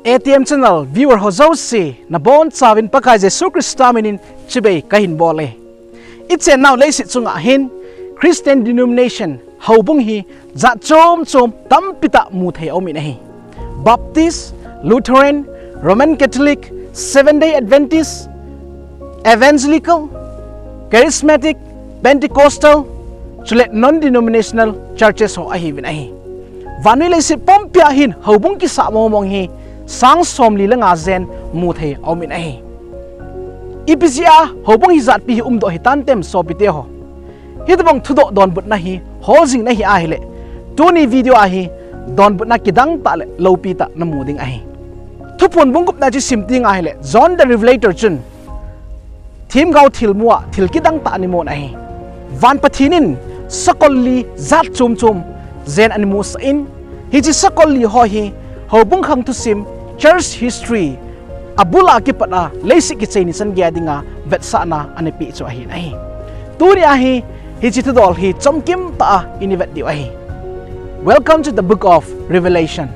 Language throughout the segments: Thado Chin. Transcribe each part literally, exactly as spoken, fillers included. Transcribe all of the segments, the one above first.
A T M channel viewer ho jouse, nabonchauvin Pakai Jesu Christa minin chibai kahin bol e. Ichennau leiset chunga hin Christian denomination houbung hi jat chom chom tampi tah mu thei aum in ahi. Baptist, Lutheran, Roman Catholic, Seventh Day Adventist, Evangelical, Charismatic, Pentecostal, chule non-denominational churches ho ahiuvin ahi. Vannoi leiset pumpia hin houbung kisah mong mong hi sang somli le nga jen mu thei aum in ahi. Ipi jeh a houbung hijatpi hi umdoh hitam sopi teho. Hitobang thudoh donbutna hi hol jing nahi ahile, tuni video a hi donbutna kidang tah le loupi tah namu ding ahi. Thuphon bung gupna chu sim teng ahile, John the Revelator chun themgao thilmu a thil kidang tah ana mun ahi. Van Pathen in sakol li jat chom chom jen ana musah in, hiche sakol li ho hi houbung khang thusim, church history, abul a kipat a leiset kichai ni chan gei a dinga vetsahna ana pe chu ahin ahi. Tuni a hi hiche thudol hi chomkim tah a ina vet diu ahi. Welcome to the book of Revelation.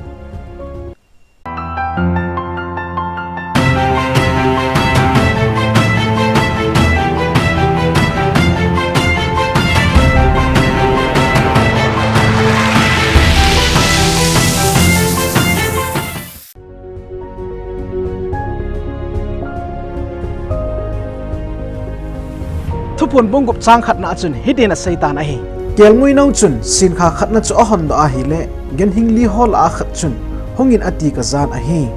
Thuphon bung gup chang khatna chun hitin aseitan ahi. Kelnguinau chun senkha khatna chu ahondoh ahile, ganhing li ho lah a khat chun, hungin ati kajan ahi.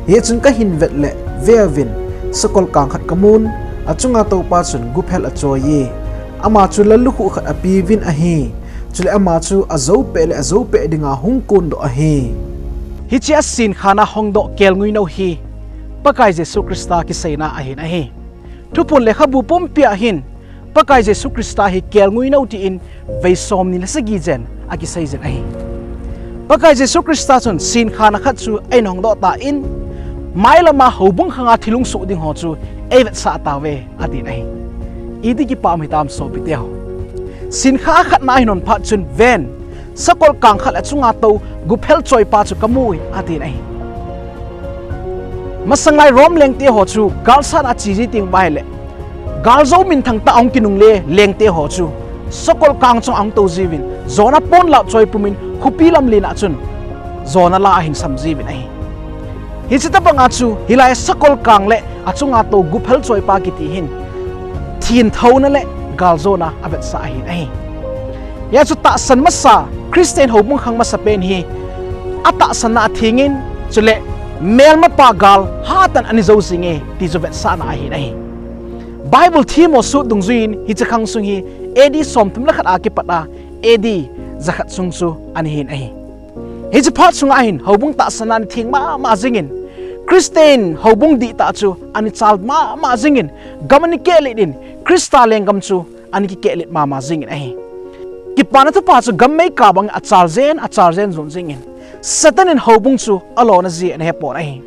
Hichun kahin vet le, veuvin, sakol kang khat kamun, achunga toupa chun guphel achoi e. Ama chu lallukhuh khat apeuvin ahi. Chule ama chu ajoupeh le ajoupeh dinga hung kondoh ahi. Hiche a senkha na hongdoh kelnguinau hi Pakai Jesu Christa kiseina ahin ahi. Thuphon lekhabu pumpia hin Pakai Jesu Christa hi kelnguinau tin vei somni le sagi jen akisei jin ahi. Pakai Jesu Christa chun senkha na khat chu eina hongdoh tan, mailama houbung khanga thilung soh ding ho chu eivetsah tauve, atin ahi. Iti kipah um hitam sopi teho. Senkha khatna ahin hon phat chun ven, sakol kang khat le achunga tou guphel choipa chu kamu e, atin ahi. Masang lai Rome lengte ho chu galsat a ache ji teng uva ahile, galjou minthang tah a hung kinungle lengte ho chu sakol kang chunga ahung tou jiuvin, jona ponlap choi pumin khopi lamlen a chun jona la ahin sam jiuvin ahi. Hiche tobanga chu hilai sakol kang le achunga tou guphel choipa kiti hin thenthouna le galjona avetsah ahin ahi. Hia chu tahsan masa, Christian houbung khang masapen hi atahsanna athengin, chule melmapa gal hatah in ana jou jinge ti chu vetsahna ahin ahi. Bible themmo sut dungjuiyin hiche khang sung hi A D somthum le khat a kipat a A D jakhat sung chu ana hin ahi. Hiche phat sunga hin houbung tahsanna ana theng mama jingin, Christian houbung dihtah chu ana chal mama jingin, gam ana kehlet in, Christa lenggam chu ana kikehlet mama jingin ahi. Kipana Thupha chu gam meikah bang achal jen, achal jen jon jingin, Satan in houbung chu alona jeh ana hepon ahi.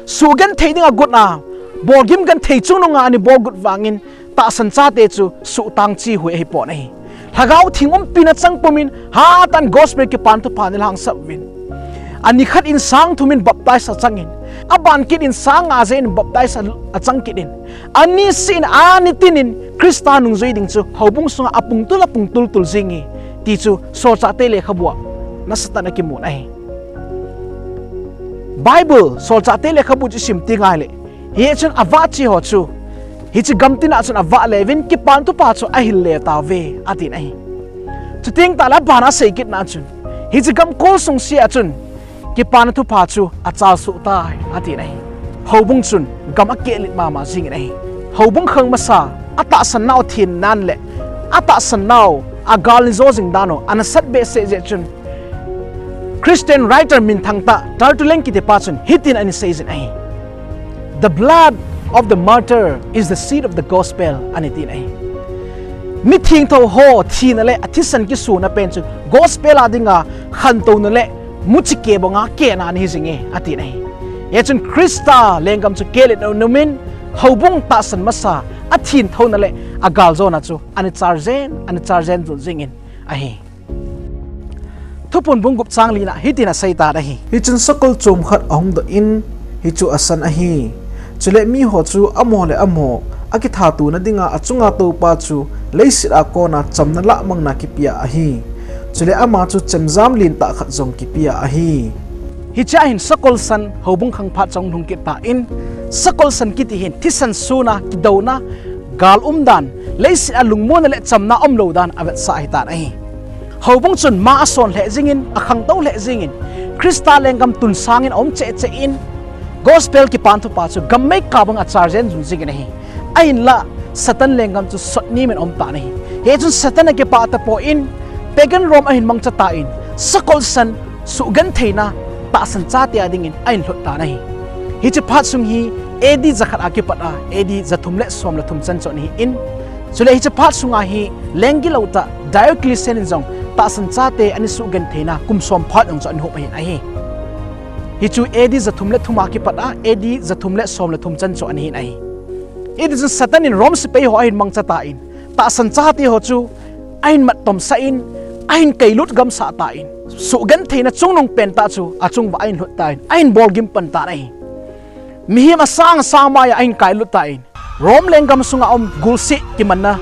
Suhgenthei dinga gotna, bolgim genthei chungnunga ana bolgot vangin, tahsan chate chu suhtang chi hui ahipon ahi. Lhagao Theng umpina chang pumin, hatah in gospel Kipana Thupha ana lhangsap uvin, ani khat in sang thum in baptize achangin, aban kit in sang nga jen in baptize a, achang kit in, ani seh in, ani tin in Christa nungjui ding chu houbung sunga apung tul, apung tul tul jinge ti chu Solchahte lekhabua nasatah in akimun ahi. Bible Solchahte lekhabu chu isim teng ahile, hichun avah cheh ho chu hiche gamtina chun avah le uvin, Kipana Thupha chu ahil le tauve, atin ahi. Chuteng tahle abana asei kitna chun, hiche gam kol sung sea chun Kipana Thupha chu achal soh tai, atin ahi. Houbung chun gam akehlet mama jingin ahi. Houbung khang masa, atahsan nau athen nan le atahsan nau agal ana jo jing dan u ana sat behseh jeh chun, Christian writer minthang tah Tertullian kitipa chun hitin ana seijin ahi. The blood of the martyr is the seed of the gospel, ani tin ahi. Mi thengtho ho thina le athisan kisuna pen chu gospel a dinga khantouna le muchi kebonga kehna ahi jinge, atin ahi. Hichun Christa lenggam chu kehlet nom in, houbung tahsan masa, athengthona le agaljona chu ana charjen, ana charjen jun jingin ahi. Thuphon bung gup chang lina hitin aseitan ahi. Hichun sakol chom khat ahung doh in, hichu asan ahi. Chule miho chu amaho le amaho akithatona dinga achunga toupa chu leiset a kona chamna lahmangna kipea ahi. Chule ama chu chemjam lentah khat jong kipea ahi. Hichea hin sakol san houbung khang phat chu ahung lhung kit tan, sakol san kiti hin thisan suna, kidouna, gal umdan, leiset a lungmonna le chamna umlou dan avetsah ahitan ahi. Houbung chun ma ason lheh jingin, akhangtou lheh jingin, Christa lenggam tun sangin aum cheh cheh in, gospel Kipa Thupha chu gam meikap banga charjen jun jingin ahi. Ahinla Satan lenggam chu sotnem in aum tan ahi. Hichun Satan akipah tapon, pagan Rome ahin mangcha tan, sakol san suhgentheina tahsan chate a dingin ahin lhut tan ahi. Hiche phat sung hi A D jakhat a kipat a, A D jathum le som le thum chan chu ahin, chule hiche phat sunga hi lenggilou tah Diocletian in jong tahsan chate ana suhgentheina kum som phat jong chu ahin hop ahin ahi. Hichu A D jathum le thum a kipat a, A D jathum le som le thum chan chu ahin ahi. Hitichun Satan in Rome sepai ho ahin mangcha tan, tahsan chate ho chu ahin mattomsah in, ahin kailut gamsah tan, suhgentheina chungnung pentah chu achunguva ahin lhut tan, ahin bolgim pan tan ahi. Mihem asang sang maiya ahin kailut tan, Rome lenggam sunga um gulseh kimanna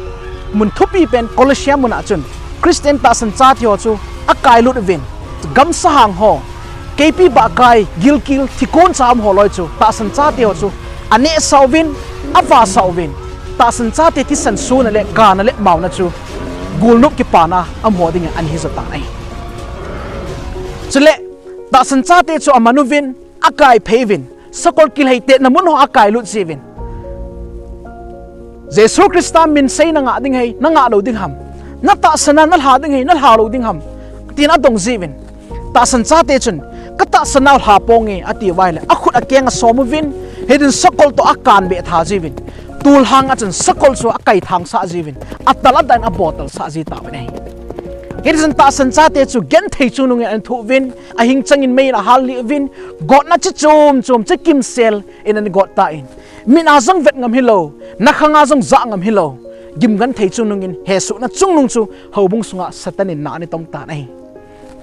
mun thupi pen Colossae mun a chun Christian tahsan chate ho chu akailut uvin, gamsahang ho, keipi bahkai, gilkel, thikon cha um ho loi chu tahsan chate ho chu anehsah uvin, avahsah uvin, tahsan chate thisan suna le gana le maona chu golnop kipana amaho dingin ana hijo tan ahi. Chule tahsan chate chu aman uvin, akaiphei uvin, sakol kilheitetna mun ho akailut jiuvin, Jesu Christa min sei nangah ding ahi, nangah lou ding ham? Natahsan a nalha ding ahi, nalha lou ding ham? tin adong jiuvin, tahsan chate chun, katahsan nau lha ponge, atiuva ahile akhut akeng asom uvin, hitin sakol toh akanbeh tha jiuvin, tulhang a chun sakol chu akaithangsah jiuvin, atal adan abotalsah ji tauvin ahi. Hitichun tahsan chate chu genthei chungnungin ana thoh uvin, ahing changin meiyin ahallih uvin, gotna chi chom chom chi kimsel in ana got tan, mit a jong vet ngam hilou, nakhang a jong jah ngam hilou, gimgenthei chungnungin hesohna chungnung chu houbung sunga Satan in na ana tong tan ahi.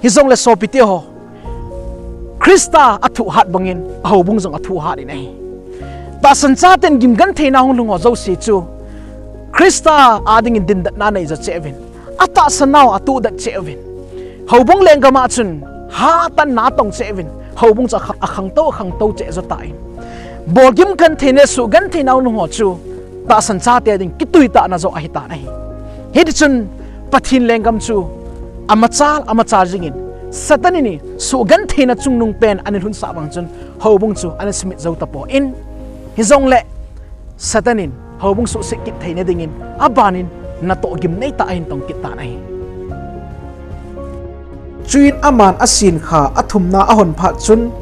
Hijongle sopite ho, Christa athuhat bangin houbung jong athuhat in ahi. Tahsan chaten gimgentheina hung lhung ho jouse chu Christa a dingin dindatna anei jo cheh uvin, atahsan nau atuhdet cheh uvin, houbung lenggam a chun hatah in na atong cheh uvin, houbung chu akha-, akhangtou, akhangtou cheh jo tan, bolgim gentheina, suhgentheina hung lhung ho chu tahsan chate ding kituitahna jo ahitan ahi. Hitichun Pathen lenggam chu amachal, amachal jingin, Satan in suhgentheina chungnung pen ana lhunsah bang chun houbung chu ana simit jou tapon, hijongle Satan in houbung suhset kit theina dingin abanin natoh gimnei tah ahin tong kit tan ahi. Chuin aman asenkha athumna ahon phat chun,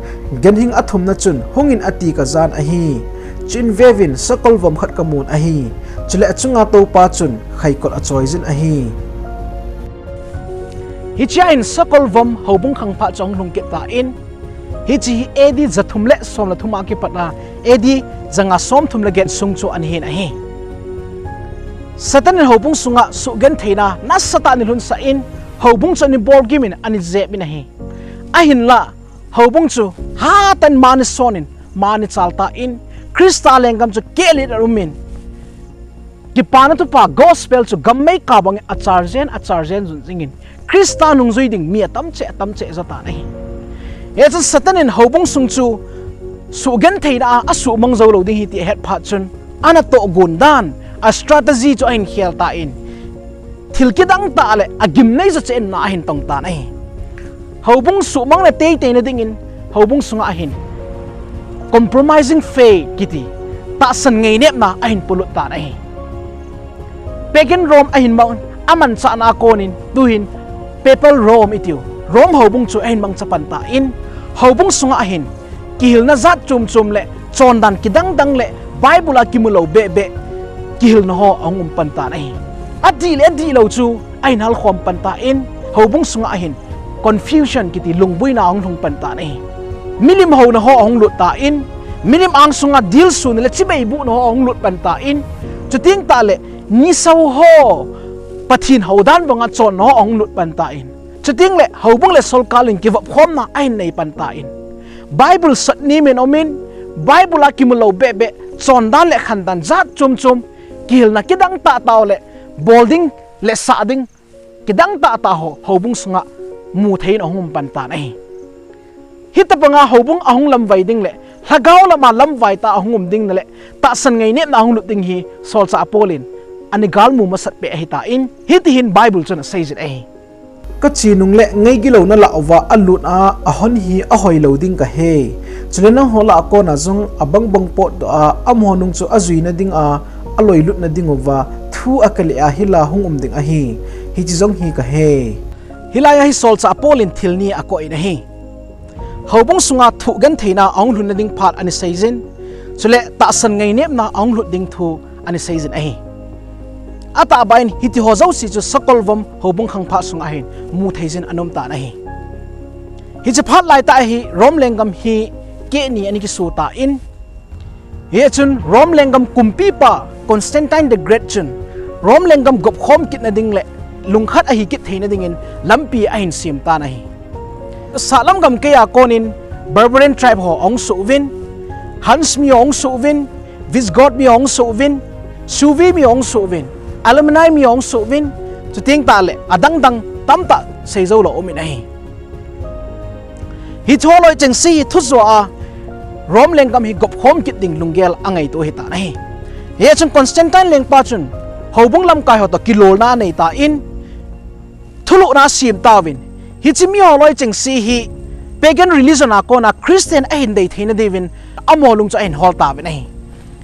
ganhing athumna chun, hungin ati kajan ahi. Chuin veuvin, sakol vom khat kamun ahi. Chule achunga toupa chun khaikol achoijin ahi. Hichea hin sakol vom houbung khang phat chu ahung lhung kit tan, hiche hi A D jathum le som le thum a kipat a, A D janga somthum le get sung chu ana hin ahi. Satan in houbung sunga suhgentheina nasatah ana lhunsah in, houbung chu ana bolgim in, ana jep in ahi. Ahinla, houbung chu hatah in ma ana son in, ma ana chal tan, Christa lenggam chu kehlet a um in, Kipana Thupha gospel chu gam meikap bangin acharjen, acharjen jun jingin, Christa nungjui ding mi atam cheh, atam cheh jo tan ahi. Hichun Satan in houbung sung chu suhgentheina a asuhmang jou lou ding ahi ti ahet phat chun, ana tohgon dan, a strategy chu ahin khel tan, thil kidang tah le agimnei jo cheh in na ahin tong tan ahi. Houbung suhmang le teiteina dingin houbung sunga ahin compromising faith kiti tahsan ngainepna ahin polut tan ahi. Pagan Rome ahin mang, amanchahna a konin tuhin Papal Rome itiu Rome houbung chu ahin mangcha pan tan, houbung sunga ahin kihilna jat chom chom le chondan kidang dang le Bible a kimu lou beh beh kihilna ho ahung um pan tan ahi. Adih le adih lou chu ahin halkhom pan tan, houbung sunga ahin confusion kiti lungbuina ahung lhung pan tan ahi. Milim houna ho ahung lut tan, milim angsunga dilsuna le chibai buhna ho ahung lut pan tan, chuteng tah le nisa ho Pathen hou dan banga chonna ho ahung lut pan tan, chuteng le houbung le solkal in kivop khomna ahin nei pan tan, Bible sot nimin umin, Bible a kimu lou beh beh chondan le khandan jat chom chom, kihilna kidang tah tah le bol ding le sah ding kidang tah tah ho houbung sunga mu thei in ahung um pan tan ahi. Hitabanga houbung ahung lamvai ding le lhagao lama lamvai tah ahung um ding na le tahsan ngainepna ahung lut ding hi solchah Paul in ana galmu masat peh ahi tan, hiti hin Bible chun asei jin ahi. Ka chi nung le ngei gilou na lah uva alut a ahon hi ahoi lou ding ka he. Chule nangho lah a kona jong abang bang potdoh a, amaho nung chu ajuina ding a, aloi lutna ding uva thu akile a hila hung um ding ahi. Hichi jong hi ka he. Hilai a hi solchah Paul in thil ni akoh in ahi. Houbung sunga thugentheina ahung lhunna ding phat ana seijin, chule tahsan ngainepna ahung lhut ding thu ana seijin ahi. Atahbeh in hitiho jouse chu Sakolvom houbung khangpha sunga hin mu theijin ana um tan ahi. Hiche phat laitah a hi Rome lenggam hi keh ni ana kiso tan, hichun Rome lenggam kumpipa Constantine the Great chun Rome lenggam gopkhom kitna ding le lungkhat ahi kit theina dingin lampi ahin sem tan ahi. Sahlam gamkaiya konin Barbarian tribe ho ahung soh uvin, Huns mi ahung soh uvin, Visigoth mi ahung soh uvin, Suevi mi ahung soh uvin, Alemanni mi ahung soh uvin, chuteng tah le adang dang tamtah seijou lou umin ahi. Hicheho loi chengse hi thujoa Rome lenggam hi gopkhom kit ding lunggel angaito ahitan ahi. Hichun Constantine lengpa chun houbung lamkai ho toh kilolna anei tan, thulhuhna asem tauvin, hiche miho loi chengse hi pagan religion a kona Christian ahin dei theina diuvin amaho lung chu ahin hol tauvin ahi.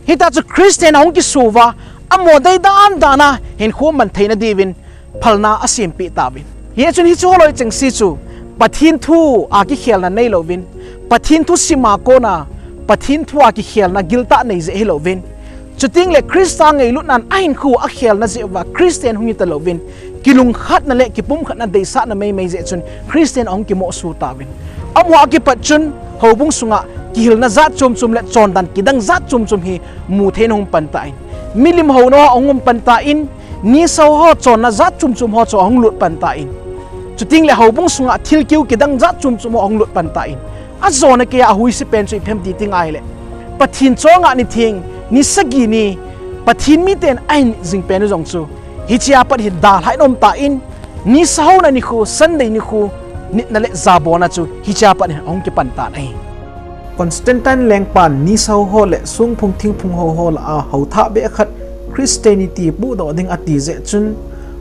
Hitia chu Christian ahung kiso uva, amaho dei dan dan a hinkho man theina diuvin phalna asempeh tauvin. Hichun hicheho loi chengse chu Pathen thu a kikhelna neilouvin, Pathen thu sima kona Pathen thu a kikhelna giltah nei jeh hilouvin, chuteng le Christa ngailutnan ahinkho akhelna jeh uva Christian hung hita louvin, kilungkhatna le kipumkhatna deisahna meimei jeh chun Christian ahung kimohso tauvin. Amaho a kipat chun houbung sunga kihilna jat chom chom le chondan kidang jat chom chom hi mu theina hung pan tan, milim houna ho ahung um pan tan, nisa ho chonna jat chom chom ho chu ahung lut pan tan, chuteng le houbung sunga thilkeu kidang jat chom chom ho ahung lut pan tan, ajona keiya ahuise pen chu ipi ham ti teng ahile, Pathen chonga ni theng, ni sagi ni Pathen miten ahin jing pen u jong chu hichea pat hin dalhah in aum tan, nisa houna nikho, Sunday nikho, nitna le jabolna chu hichea pat hin ahung kipan tan ahi. Constantine lengpan nisa ho le songphung thingphung ho ho lah a houthah beh khat Christianity puhdoh ding ati jeh chun,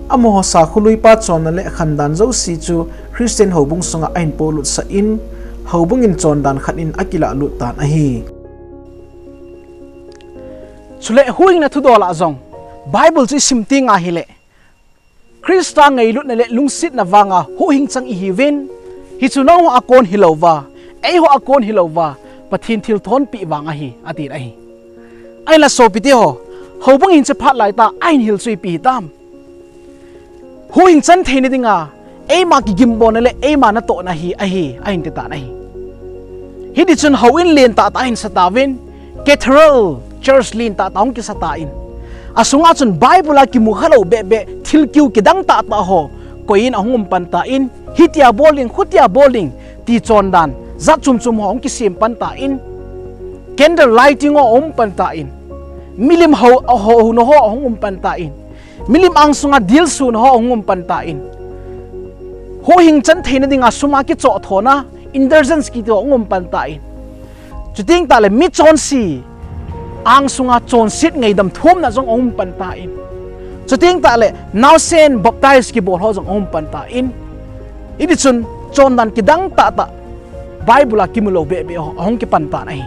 amaho sakholui pa chonna le khandan jouse chu Christian houbung sunga ahin polut sah in, houbung in chondan khat in akilah lut tan ahi. Chule huhhingna thudol a jong Bible chu isim teng ahile, Christa ngailutna le lungsetna vanga huhhing chang ihiuvin, hichu nangho a kon hilouva, eiho a kon hilouva, Pathen thilthonpeh vang ahi, atin ahi. Ahinla sopite ho, houbung in hiche phat laitah a ahin hil chu ipi hitam? Huhhing chan theina dinga eima kigimbolna le eima natohna hi ahi, ahin ti tan ahi. Hitichun houin lentah tah ahin sa tauvin, cathedral church lentah tah ahung kisa tan, asunga chun Bible a kimu khalou beh beh thilkeu kidang tah tah ho koiyin ahung um pan tan, hitia bol ding, khutia bol ding ti chondan jat chom chom ho ahung kisem pan tan, candle lighting ho ahung um pan tan, milim hou, houna ho ahung um pan tan, milim angsunga dilsuna ho ahung um pan tan, huhhing chan theina dinga sum a kichohthona, indulgence kiti ho ahung um pan tan, chuteng tah le michonse angsunga chonset ngaidam thumna jong ahung um pan tan, chuteng tah le naosen baptize kibol ho jong ahung um pan tan, hitichun chondan kidang tah tah Bible a kimu lou beh beh ho ahung kipan tan ahi.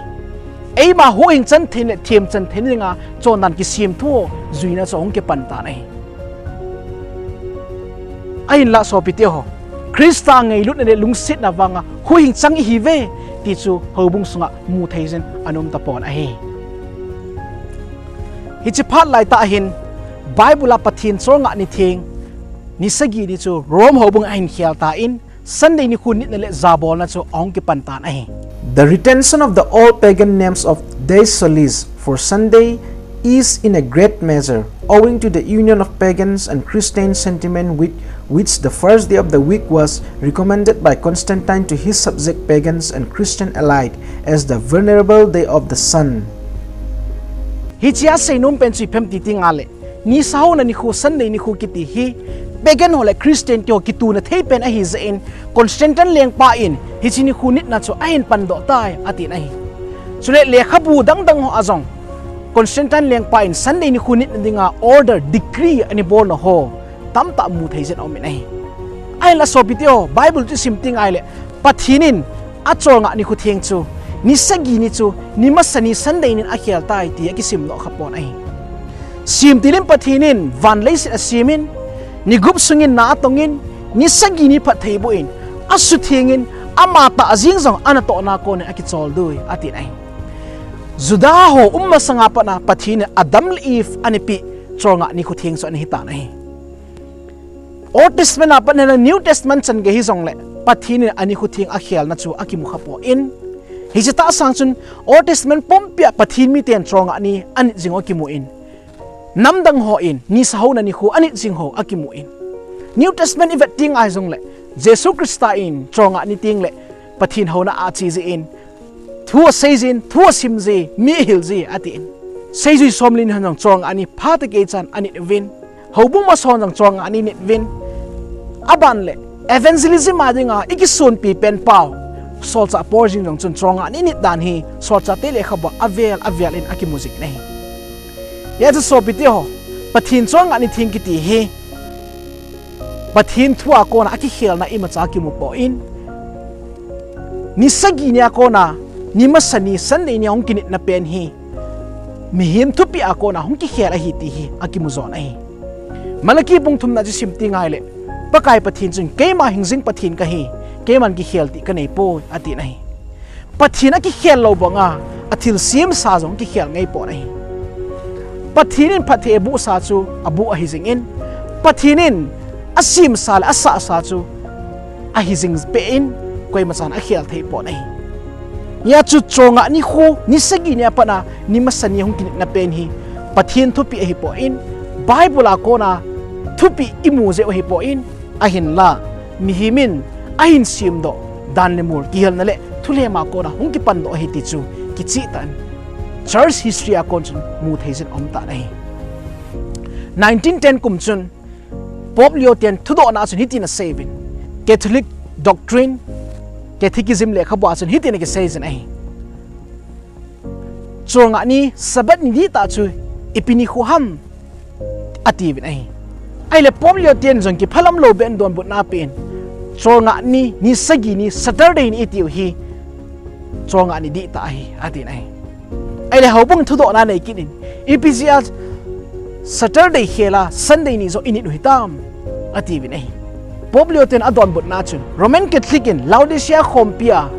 Eima huhhing chan theina le themchan theina dinga chondan kisemthu ho juina chu ahung kipan tan ahi. Ahinla sopite ho, Christa ngailutna le lungsetna vanga huhhing chang ihiuve, ti chu houbung sunga mu thei jin ana um tapon ahi. Hiche phat laitah hin Bible a Pathen cholngah ni theng, ni sagi ni chu Rome houbung ahin khel tan, Sunday nikho nitna le jabolna chu ahung kipan tan ahi. The retention of the old pagan names of Day Solis for Sunday is in a great measure owing to the union of pagans and Christian sentiment with which the first day of the week was recommended by Constantine to his subject pagans and Christian alike as the venerable day of the sun. Hichea seinom pen chu ipi ham ti tingle, nisa houna nikho, Sunday nikho kiti hi pagan ho le Christian te ho kitouna thei pen ahi jeh in, Constantine lengpa in hiche nikho nitna chu ahin pandoh tai atin ahi. Chule lekhabu dangdang ho a jong Constantine lengpa in Sunday nikho nitna dinga order, decree ana bolna ho tamtah mu thei jin aum in ahi. Ahinla sopite ho, Bible chu isim tingle, Pathen in acholngah nikho theng chu ni sagi ni chu ni masa ni Sunday nin akhel tai ti akisim doh khapon ahi. Semtil in Pathen in van leiset asemin, ni gup sungin na atongin, ni sagi ni phatthei boh in, asuthengin, ama tah jeng jong anatohna a konin akicholdo e atin ahi. Juda ho um masanga pat a Pathen in Adam le Eve ana peh cholngah nikho theng chu ana hitan ahi. Old Testament a pat a New Testament chan gei hijongle Pathen in anikho theng akhelna chu akimu khapon, hiche tahsang chun Old Testament pumpia Pathen miten cholngah ni anit jing ho akimun, namdang hon nisa houna nikho anit jing ho akimun, New Testament ivet tingle jongle Jesu Christa in cholngah ni tengle Pathen houna a ache jin, thu asei jin, thu asim ji, mi ahil ji atin. Seijui somleni hon jong cholngah ni phatah kei chan anit uvin, houbung masa hon jong cholngah ni anit uvin, aban le evangelism a dinga ikisonpi pen pau, solchah Paul jeng jong chun cholngah ni anit dan hi solchahte lekhabua avel avel in akimu jing ahi. Hijeh chun sopite ho, Pathen cholngah ni theng kiti hi Pathen thu a kona akikhelna imacha kimu pon, ni sagi ni a kona ni masa ni Sunday ni a hung kinitna pen hi mihem thupeh a kona hung kikhel ahi ti hi akimu jon ahi. Malachi bung thumna chu isim tingle, Pakai Pathen chun, keima hingjing Pathen kahi, keiman kikhel ding kanei poi atin ahi. Pathen akikhel lou banga athilsemsa jong kikhel ngai pon ahi. Pathen in phatthei abohsa chu aboh ahi jingin, Pathen in asemsa le asahsa chu ahi jing peh in, koimachan akhel thei pon ahi. Hijeh chun cholngah nikho ni sagi ni a pat a ni masa ni hung kinitna pen hi Pathen thupeh ahipon, Bible a kona thupeh imu jeh u ahipon, ahinla mihem in ahin semdoh dan le mol kihelna le thulhem a kona hung kipandoh ahi ti chu kicheh tah in church history a kon chun mu thei jin aum tan ahi. Nineteen ten kum chun Pope Leo ten thudohna chun hitin aseiuvin, Catholic Doctrine, Catechism lekhabua chun hitin akisei jin ahi. Cholngah ni Sabbath ni dihtah chu ipi nikho ham atiuvin ahi. Ahile Pope Leo ten jong kiphalam lou beh in donbutna apen, cholngah ni, ni sagi ni, Saturday ni itiu hi cholngah ni dihtah ahi atin ahi. Ahile houbung thudohna nei kit in, ipi jeh a Saturday khel a Sunday ni joh init u hitam atiuvin ahi. Pope Leo ten adonbutna chun Roman Catholic in Laodicea khompi a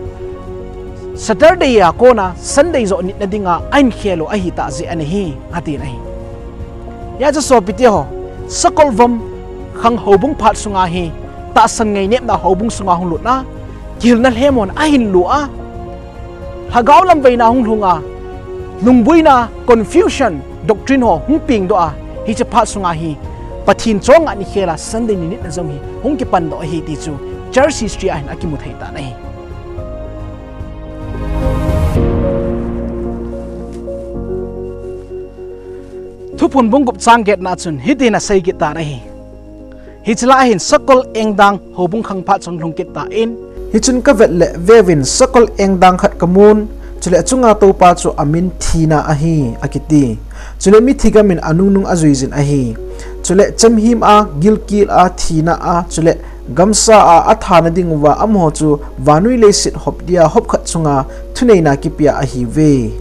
Saturday a kona Sunday joh nitna dinga ahin khel u ahitah jeh ahi atin ahi. Hijeh chun sopite ho, Sakolvom khang houbung phat sunga hi tahsan ngainepna houbung sunga hung lutna, kihilna lhemon ahin lo a, lhagao lamveina hung lhunga, lungboina, confusion, doctrine ho hung pengdoh a, hiche phat sunga hi Pathen cholngah ni khel a Sunday ni nitna jong hi hung kipandoh ahi ti chu church history a hin akimu thei tan ahi. Thuphon bung gup chang getna chun hitin asei kit tan ahi. Hiche lai hin Sakol Engdang houbung khang phat chu lhung kit tan, hichun kavet le veuvin Sakol Engdang khat kamun, chule achunga toupa chu amin Thina ahi akiti. Chule mithi gamin anungnung ajui jin ahi. Chule chemhim a, gilkel a, thina a, chule gamsa a athana dinguva amaho chu vannoi leiset hop dia hop khat chunga thuneina kipea ahiuve.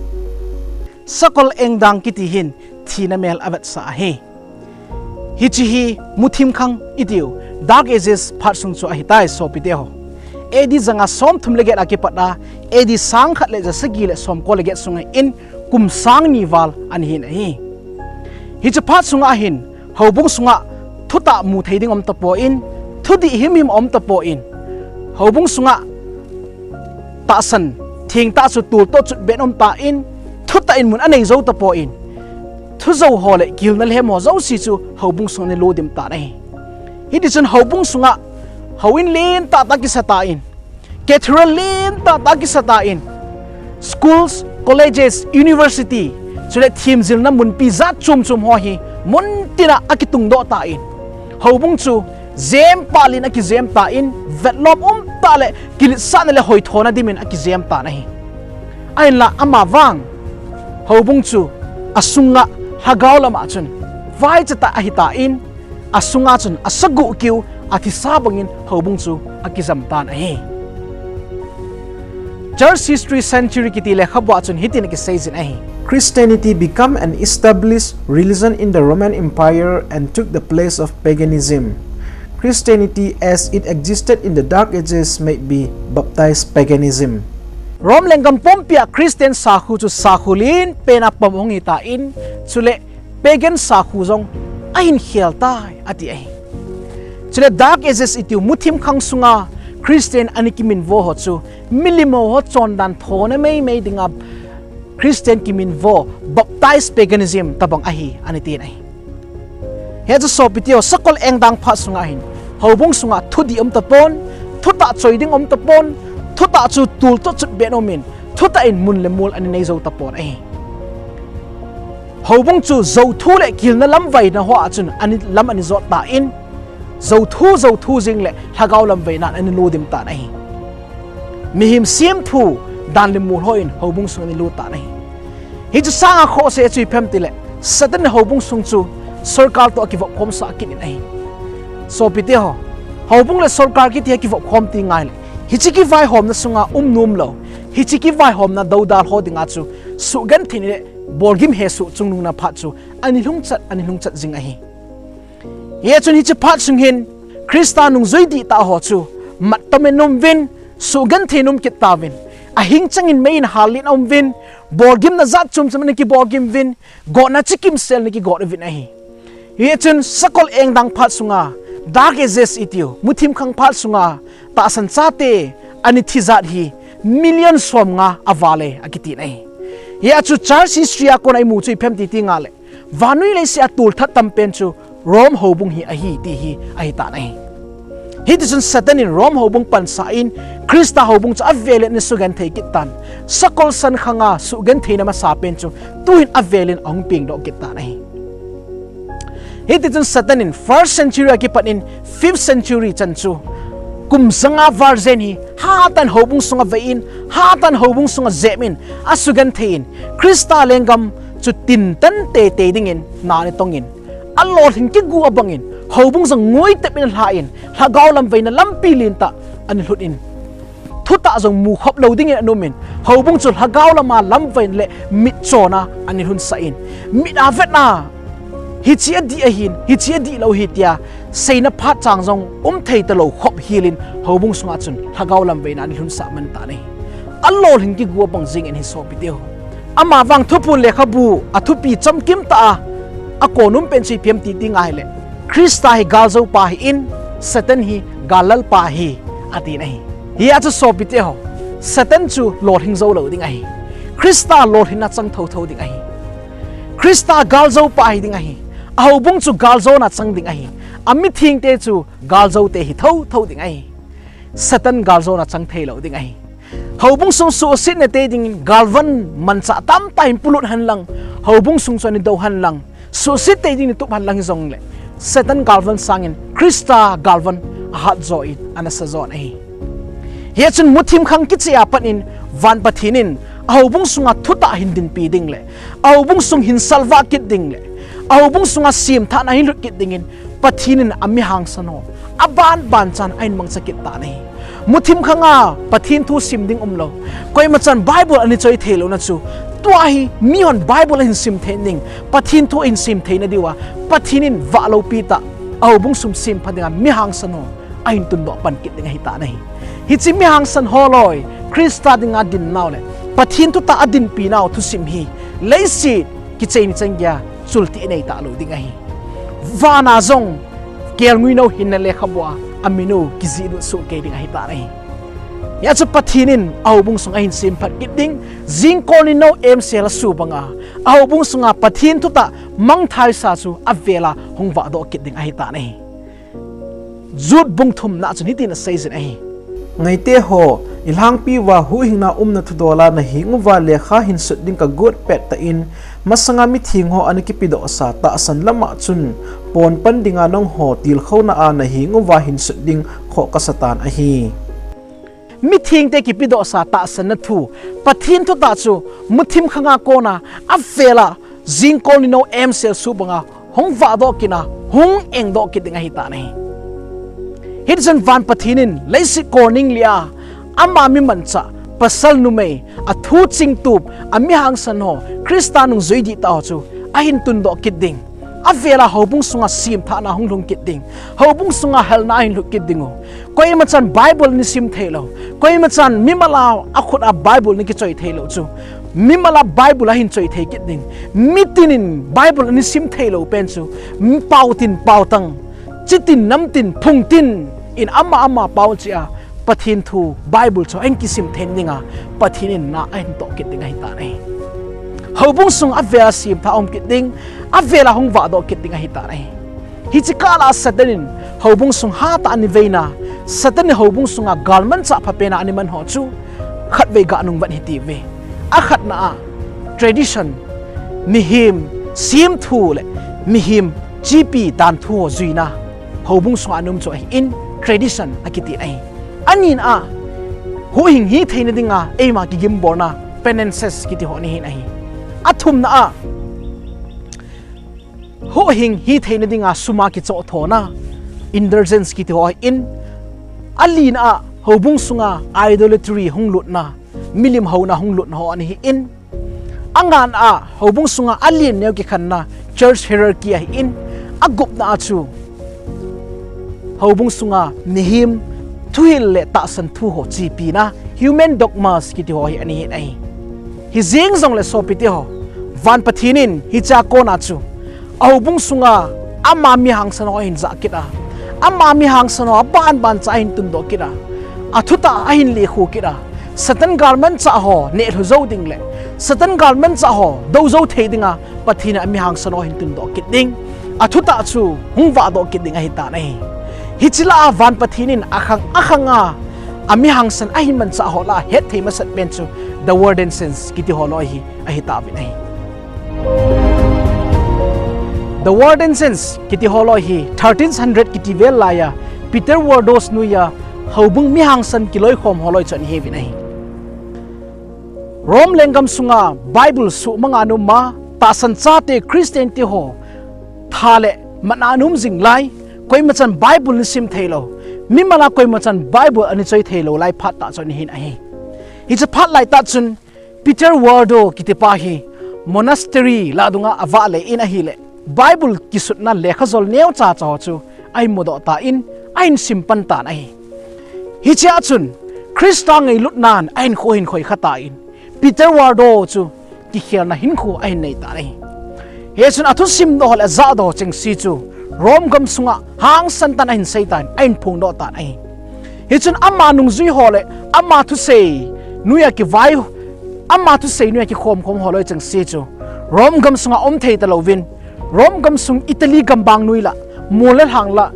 Sakol Engdang kiti hin thina mel avetsah ahi. Hiche hi muthim khang itiu, Dark Ages phat sung chu ahitai sopite ho. A D zanga somthum le get a kipat a, A D sangkhat le jasagi le somko le get sunga in kum sang ni val ana hin ahi. Hiche phat sunga hin, houbung sunga thutah mu thei ding aum tapon, thudih himhim aum tapon, houbung sunga tahsan thengtah chu tultoh chutbeh in aum tan, thutah in mun anei jou tapon, thujou ho le kihilna lhem ho jouse chu houbung sunga ana lut dim tan ahi. Hitichun houbung sunga houin lentah tah kisa tan, cathedral lentah tah kisa tan, schools, colleges, university, chule themjilna munpi jat chom chom ho hi muntina akitungdoh tan, houbung chu jempah len akijem tan, vetlom umtah le kiletsahna le hoithona dimin akijem tan ahi. Ahinla amavang houbung chu asunga lhagao lama chun vaichatah ahitan, asunga chun asagoh keu, athisa bangin houbung chu akijam tan ahi. Church History Century kiti lekhabua chun hitin akiseijin ahi. Christianity became an established religion in the Roman Empire and took the place of paganism. Christianity as it existed in the Dark Ages might be baptized paganism. Rome lenggam pumpia Christian sakhu chu sakhu lenpena pom ahung hitan, chule pagan sakhu jong ahin khel tai ati ahi. Chule Dark Ages itiu muthim khang sunga Christian ana kiminvo ho chu milim ho chondan thona meimei dinga Christian kiminvo, baptized paganism tobang ahi ana tin ahi. Hichu sopite ho, sakol engdang phat sunga hin houbung sunga thudih aum tapon, thutah choi ding aum tapon, thutah chu tultoh chutbeh in aumin, thutah in mun le mol ana nei jou tapon ahi. Houbung chu jouthu le kihilna lamvaina hoa chun ana lam ana jot tan, jouthu, jouthu jing le lhagao lamvaina ana lut dim tan ahi. Mihem semthu dan le mol hon houbung sung ana lut tan ahi. Hichu sanga khohsah chu ipi ham itile, Satan in houbung sung chu sorkar toh akivop khomsah kit in ahi. Sopite ho, houbung le sorkar kiti hi akivop khom teng le, hiche kivaihomna sunga um nomlou, hiche kivaihomna doudal ho dinga chu sugenthei le bolgim hesoh chungnungna phat chu ana lhungchat, ana lhungchat jing ahi. Hichun hiche phat sung hin Christa nungjui dihtah ho chu mattomin aum uvin, sugenthei in um kit tauvin, ahing changin mei in hal len aum uvin, bolgimna jat chom chom ana kibolgim uvin, gotna chikimsel ana kigot uvin ahi. Hichun sakol engdang phat sunga, Dark Ages itiu muthim khang phat sunga tahsan chate ana thi jat hi million somnga aval e akitin ahi. Hichu church history a kona imu chu ipi ham iti teng le, vannoi leiset a tolthat tampen chu Rome houbung hi ahi ti hi ahitan ahi. Hitichun Satan in Rome houbung pansah in Christa houbung chu avelin ana sugenthei kit tan, sakol san khanga sugentheina masapen chu tuhin avelin ahung pengdoh kit tan ahi. Hitichun Satan in first century a kipat in fifth century chan chu kum janga val jen hi hatah in houbung sunga vei in, hatah in houbung sunga jep in, asugenthei in, Christa lenggam chu tintan teitei dingin na ana tongin, alolhin kigu abangin, houbung jong ngoi tep in alhan, lhagao lamvaina lampi lentah ana lhut in, thutah jong mukhop lou dingin ana umin, houbung chu lhagao lama lamvai le mitchona ana lhunsah in, mit a vetna, hiche adih ahin, hiche adihlou ahi tia seina phat chang jong umthei talou khop helin, houbung sunga chun lhagao lamvaina ana lhunsah man tan ahi. Alolhin kigu abang jengin ahi sopite ho. Amavang Thuphon lekhabu a thupi chamkim tah a akon um pen chu ipi ham iti teng le, Christa hi galjoupa ahin, Satan hi gallalpa ahi, atin ahi. Hichu sopite ho, Satan chu lolhing jou lou ding ahi. Christa lolhinna chang thotho ding ahi. Christa galjoupa ahi ding ahi. Ahoubung chu galjona chang ding ahi. Amithengte chu galjoute hi thotho ding ahi. Satan galjona chang thei lou ding ahi. Houbung sung suhsetna tei dingin galvan manchah tamtah hin polut henlang, houbung sung chu ana dou henlang, suhset tei dingin tup henlang hijongle, Satan galvan sangin Christa galvan ahat jo in ana sa jo ahi. Hichun muthim khang kichai a pat in van Pathen in ahoubung sunga thutah hin dinpi ding le, ahoubung sung hin salvah kit ding le, ahoubung sunga semthahna hin lut kit dingin Pathen in ami hangsan ho aban ban chan ahin mangcha kit tan ahi. Muthim khanga Pathen thu sim ding umlou, koima chan Bible ana choi thei louna chu, tua hi mihon Bible ahin sim thei ding, Pathen thu ahin sim theina diuva, Pathen in vah loupi tah ahoubung sung sempha dinga mi hangsan ho ahin tundoh pan kit ding ahitan ahi. Hiche mihangsan holoi, Christa dinga din nau le Pathen thutah a dinpi nau thusim hi leiset kichai ni chan geiya chultih nei talou ding ahi. Vana jong kelngoi nou hinna lekhabua amin u kijih lut soh kei ding ahitan ahi. Hijeh chun Pathen in a houbung sung ahin semphat kit ding, jingkol ni nou emsel a subanga a houbung sunga Pathen thutah mangthai sa chu avela hung vahdoh kit ding ahitan ahi. Jude bung thumna chun hitin asei jin ahi. Ngaite ho, ilhangpi uva huhhingna umna thudola naheng uva lekha hinsut ding kagot pettah in, masanga mitheng ho ana kipedohsa tahsan lama chun, pon pan dinga nangho tilkhouna a naheng uva hinsut ding khoh kasatan ahi. Mithengte kipedohsa tahsanna thu, Pathen thutah chu muthim khanga kona avela jingkol ni nou emsel subanga hung vahdoh kit a, hung engdoh kit ding ahitan ahi. Hitichun van Pathen in leiset kolning lia ama mi manchah, pasal numei, a thu chingtup, a mihangsan ho, Christa nungjui dihtah ho chu ahin tundoh kit ding. Avela houbung sunga semthahna hung lhung kit ding. Houbung sunga helna ahin lhut kit ding u. Koima chan Bible ana sim theilou, koima chan mimal a akhut a Bible ana kichoi theilou chu mimal a Bible ahin choi thei kit ding. Mitin in Bible ana sim theilou pen chu, pao tin pao tang, chi tin nam tin phung tin in ama ama pao cheh a Pathen thu Bible chu ahin kisim thei dinga Pathen in na ahin toh kit ding ahitan ahi. Houbung sung avela semthah um kit ding, avela hung vahdoh kit ding ahitan ahi. Hiche kah lah a Satan in houbung sung hatah a ana veina, Satan in houbung sunga galmanchah phapen a ana man ho chu khatvei ganung vet hitiuve. Akhatna a tradition, mihem semthu le mihem chepi danthu ho juina houbung sunga ana um chu ahin, tradition akiti ahi. Anina a huhhing hitheina dinga eima kigimbolna, penances kiti ho ana hin ahi. Athumna a huhhing hitheina dinga suma kichohthona, indulgence kiti ho ahin. Alina a houbung sunga idolatry hung lutna, milim houna hung lutna ho ana hin. Angana a houbung sunga alen neo kikhenna, church hierarchy ahin. Agupna a chu houbung sunga mihem thuhil le tahsan thu ho chepina, human dogmas kiti ho hi ana hin ahi. Hijeng jongle sopite ho, van Pathen in hichea kona chu a houbung sunga ama mihangsan ho ahin jah kit a, ama mihangsan ho abanban cha ahin tundoh kit a, athutah ahin lekhu kit a, Satan galmanchah ho nehlhu jou ding le Satan galmanchah ho dou jou thei dinga Pathen in amihangsan ho ahin tundoh kit ding, athutah chu hung vahdoh kit ding ahitan ahi. Hiche lah a van Pathen in akhang akhanga amihangsan ahin manchah ho lah a hetthei masat pen chu The Waldenses kiti ho loi hi ahitauvin ahi. The Waldenses kiti ho loi hi thirteen hundred kiti vel laiya Peter Wardos noiya houbung mihangsan kiloikhom ho loi chu ana hiuvin ahi. Rome lenggam sunga Bible suhmanga ana um a, tahsan chate Christian te ho tha le matna ana um jing lai, koima chan Bible ana sim theilou, mimal a koima chan Bible ana choi theilou lai phat tah chu ana hin ahi. Hiche phat laitah chun Peter Wardo kitipa hi monastery lah dunga avah le in ahile Bible kisutna lekhajol neocha cha ho chu ahin mudoh tan, ahin sim pan tan ahi. Hichea chun Christa ngailutnan ahinkho ahin khoikha tan, Peter Wardo chu kikhelna hinkho ahin nei tan ahi. Hichun athusim doh le ajah doh chengse chu Rome gam sunga hangsan tah in ahin sei tan, ahin phongdoh tan ahi. Hichun ama nungjui ho le ama thusei noiya kivai, ama thusei noiya kikhomkhom ho loi chengse chu Rome gam sunga um thei talouvin, Rome gam sung Italy gambang noi lah, mol le lhang lah,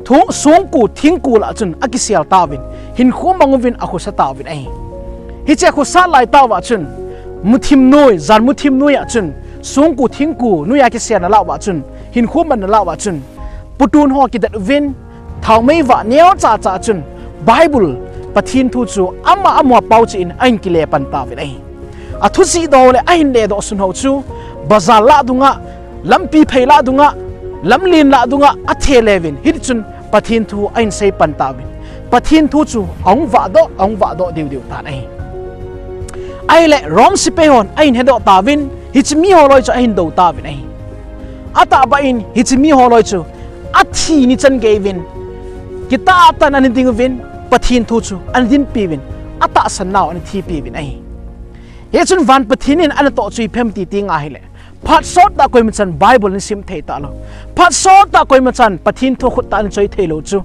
thu-, songku thingku lah chun akisel tauvin, hinkho mang uvin akhosa tauvin ahi. Hiche akhosa laitah uva chun muthim noi, jan muthim noiya chun, songku thingku noiya kiselna lah uva chun, hinkho manna lah uva chun, putun ho kidet uvin, thaomei vah neocha cha chun Bible, Pathen thu chu ama amu a pao cheh in ahin kile pan tauvin ahi. Athu jihdoh le ahin ledoh sun ho chu bazar lah dunga, lampi phei lah dunga, lamlen lah dunga athe leuvin, hitichun Pathen thu ahin sei pan tauvin, Pathen thu chu ahung vahdoh, ahung vahdoh deh deh tan ahi. Ahile Rome sepai hon ahin hedoh tauvin, hiche mi ho loi chu ahin dou tauvin ahi. Atahbeh in hiche mi ho loi chu athi ni chan geiyin Kitah tah in ana ding uvin, Pathen thu chu ana dinpi uvin, atahsan nau ana thipi uvin ahi. Hichun van Pathen in ana toh chu ipi ham ti ti nga hile, phat sot tah koima chan Bible ana sim thei talou. Phat sot tah koima chan Pathen thu khut tah ana choi thei lou chu.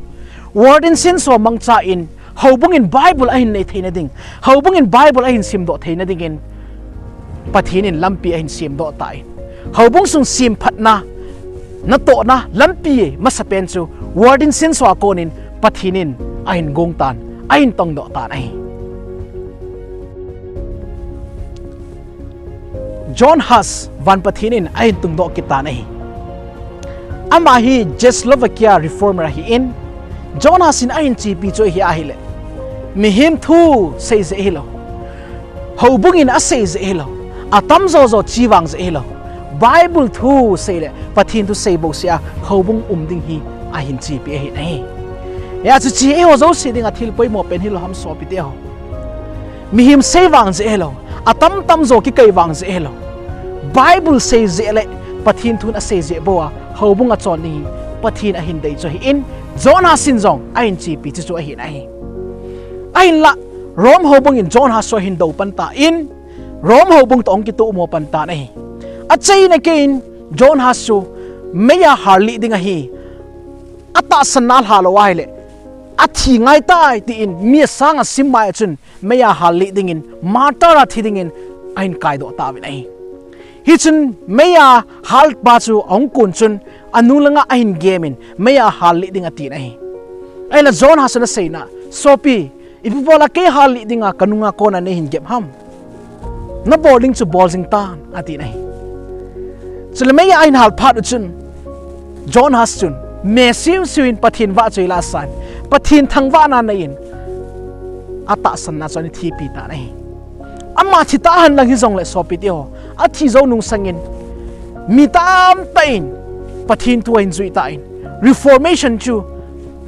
World in sin so mangcha in, houbung in Bible ahin nei theina ding, houbung in Bible ahin simdoh theina dingin, Pathen in lampi ahin simdoh tan, houbung sung semphatna, natohna lampi masapen chu World in sin so a konin Pathen in ahin gong tan, ahin tongdoh tan ahi. John Huss van Pathen in ahin tungdoh kit tan ahi. Ama hi Czechoslovakia reformer ahin, John Huss in ahin chepi chu hi ahile, mihem thu sei jeh hilou, houbung in asei jeh hilou, atam jo jo chi vang jeh hilou, Bible thu sei le Pathen thu sei bouseh a houbung um ding hi ahin chepi ahi nahi. Hia chu chi eiho jouse dinga thil poimo pen hilou ham sopite ho. Mihem sei vang jeh hilou, atam tam jo kikai vang jeh hilou, Bible sei jeh le Pathen thun asei jeh bou a houbung achon ding hi Pathen ahin dei chu ahin, John Huss in jong ahin chepi chu chu ahi nahi. Ahinla, Rome houbung in John Huss chu ahin dou pan tan, Rome houbung toh ahung kitoh mo pan tan ahi. Achaina keiin John Huss chu meiya hal lih ding ahi. Atahsan na lha lou ahile, athi ngai tai tin mi asang asim mai a chun meiya hal lih dingin, martyr a thi dingin ahin kaidoh tauvin ahi. Hichun meiya hal pa chu ahung kon chun, anu langa ahin gemin meiya hal lih ding atin ahi. Ahinla John Huss in aseina, sopi, ipi bola kei hal lih dinga kanunga kona neihin gep ham? Nabol ding chu bol jing tan, atin ahi. Chule meiya ahin hal phat u chun, John Huss chun, me siu siu in Pathen vahchoi la asan, Pathen thangvahna neiyin, atahsan na chu ana thipi tan ahi. Ama thi tahen lang hijongle sopite ho, athi jou nung sangin, mi tamtah in Pathen thu ahin jui tan, Reformation chu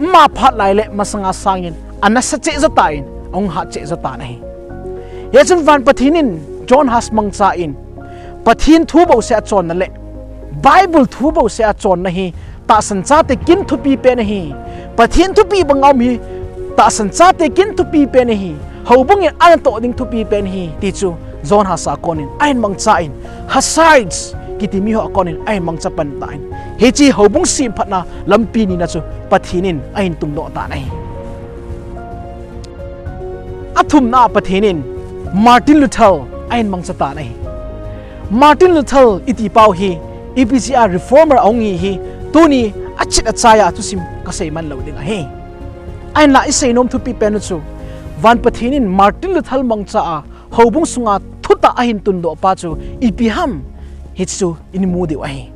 ama phat lai le masanga sangin ana sa cheh jo tan, ahung hat cheh jo tan ahi. Hichun van Pathen in John Huss mangchan, Pathen thu bouseh a chonna le Bible thu bouseh a chonna hi tahsan chate kin thupi pen ahi. Pathen thupeh banga um hi tahsan chate kin thupi pen ahi. Houbung in ana toh ding thupi pen ahi, ti chu John Huss a konin ahin mangchan, Hussites kiti miho a konin ahin mangcha pan tan. Hiche houbung semphatna lampi nina chu Pathen in ahin tungdoh tan ahi. Athumna a Pathen in Martin Luther ahin mangcha tan ahi. Martin Luther iti pau hi ipi jeh a reformer ahung hi hi tuni achit achai a thusim kasei man lou ding ahi. Ahinla isei nom thupi pen u chu, van Pathen in Martin Luther mangcha a houbung sunga thutah ahin tundoh pa chu ipi ham, hichu imu diu ahi.